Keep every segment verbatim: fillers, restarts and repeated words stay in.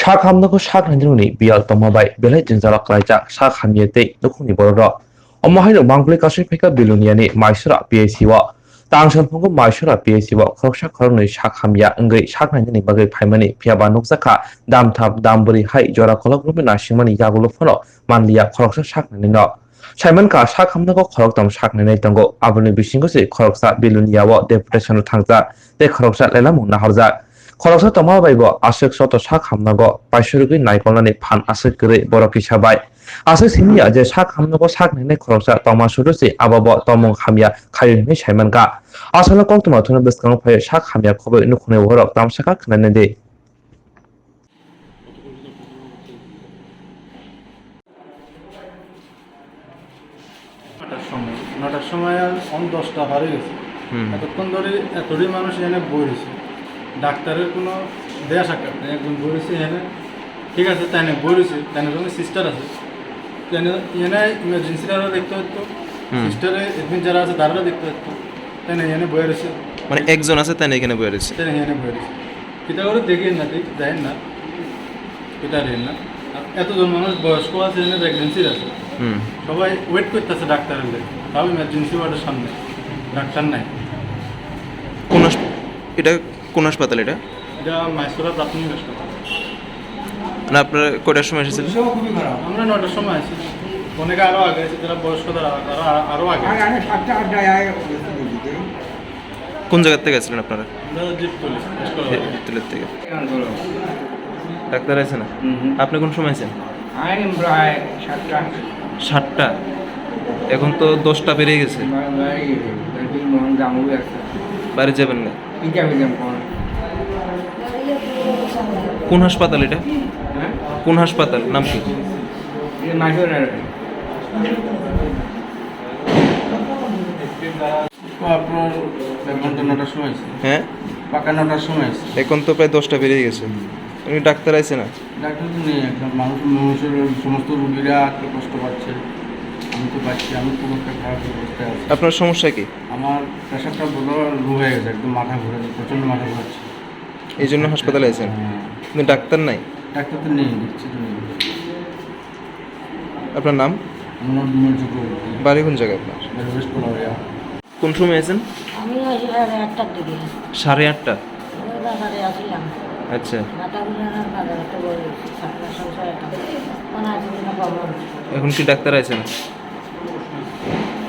Sak hamnago sak nainani biyal tongma bai belai jwngjalo klaijak sak hamya tei nukhungni bororok. Omo haino mangpli kasui phaikha Biluniani Maisora P H C o. Tangsan phungo Maisora P H C o khoroksa khoroknwi sak hamya wngwi sak nainani bagwi phaimani, phiyaba nukjakha damthap dambwrwi hai jora kolok romwi naisingmani yagulo phano manliya khoroksa sak nainwino. Saimankha sak hamnago khorokthom sak nainai tongo, aboni bisingo se khoroksa Biluniao deputation-o thangjak tei khoroksa lelamung nahorjak. Khoroksa tongma bai bo aswk joto sak hamnago paisurugwi naikolnani phan aswk kwrwi borok kisa bai. Aswk simi ya je sak hamnago sak nainai khoroksa tongma sudu se abo bo tongmung hamya khaio hinwi saimankha. Aswkno koktwma thwngno bwskango phaiwi sak hamya khoboi nukhungnai borok tamsakha khwnanai di. নটার সময়, নটার সময় আর অন দশটা পার হয়ে গেছে। হুম। এতক্ষণ ধরে এতটাই মানুষ এখানে বই রয়েছে, ডাক্তারের কোনো দেয়া সাক্ষাৎ নেই। একজন বই রয়েছে এখানে, ঠিক আছে, তাই না বই রয়েছে, তাই না কোনো সিস্টার আছে, তাই না এখানে ইমার্জেন্সিরা দেখতে হতো, হুম। সিস্টারে এডমিন যারা আছে তারা দেখতে হতো, তাই না এখানে বই রয়েছে। মানে একজন আছে, তাই না এখানে বই রয়েছে। তাই না এখানে বই রয়েছে। কিতা করে দেখেন না, দেখ-, দেখেন না, কিতা দেখেন না। আর এতজন মানুষ বয়স্ক আছে, এখানে প্রেগনেন্সির আছে। হুম। সবাই ওয়েট করতেছে ডাক্তারের লেগে। তাও ইমার্জেন্সি ওয়ার্ডের সামনে ডাক্তার নাই। কোন হাস-, এটা কোন হাসপাতাল এটা? এটা মাইসোরা প্রাথমিক হাসপাতাল। না, আপনারা কয়টার সময় এসেছিলেন? আমরা নটার সময় আসি। অনেকে আরো আগে আছে, যারা বয়স্ক তারা আরো, আরো আগে। আগে, আগে সাতটা, আটটায় আগে। কোন জায়গা থেকে আসছিলেন আপনারা? আমরা জিততলি, লস্করবাড়ি। জিততলির থেকে। ডাক্তার আছে না? হুম, হুম। আপনি কোন সময় আছেন? আমি প্রায় সাতটা। সাতটা? এখন তো দশটা পেরিয়ে গেছে। বা-, বাইরে গেছে। বাইরে মন জামু আছে। বাইরে যাবেন না? এটা আমি জানি কোন। কোন হাসপাতাল এটা? হ্যাঁ? কোন হাসপাতাল? নাম কি? এটা মাইসোর আর কি। তো আপনার এখন তো নটার সময় আছে। হ্যাঁ? পাকা নটার সময় আছে। এখন তো প্রায় দশটা পেরিয়ে গেছে। উনি ডাক্তার আছে না? ডাক্তার তো নেই, একটা মানুষ, মানুষের সমস্ত রুগীরা এত কষ্ট পাচ্ছে, আমি তো পাচ্ছি, আমি খুব একটা খারাপ অবস্থায় আছি। আপনার সমস্যা কি? আমার প্রেশারটা বড় লো হয়ে গেছে, একদম মাথা ঘুরে, প্রচণ্ড মাথা ঘুরাচ্ছে। এই জন্য হাসপাতালে আছেন? হ্যাঁ। কিন্তু ডাক্তার নাই? ডাক্তার তো নেই, দেখছি তো নেই। আপনার নাম? আমার নাম বিমল চক্রবর্তী। বাড়ি কোন জায়গায় আপনার? বাড়ি ওয়েস্ট কলারিয়া। কোন সময় আছেন? আমি ওই সাড়ে আটটার দিকে। সাড়ে আটটা? ওই বাজারে আসলাম। আচ্ছা। মাথা ঘুরানোর বাজারে তো বই রয়েছে, আপনার সংসারে তো কোনো আছে কিনা খবর নেই। এখন কি ডাক্তার আছে না?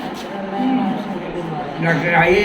ডাক্তার নাই, মানুষ নেই, বিমার। ডাক্তার আইয়ে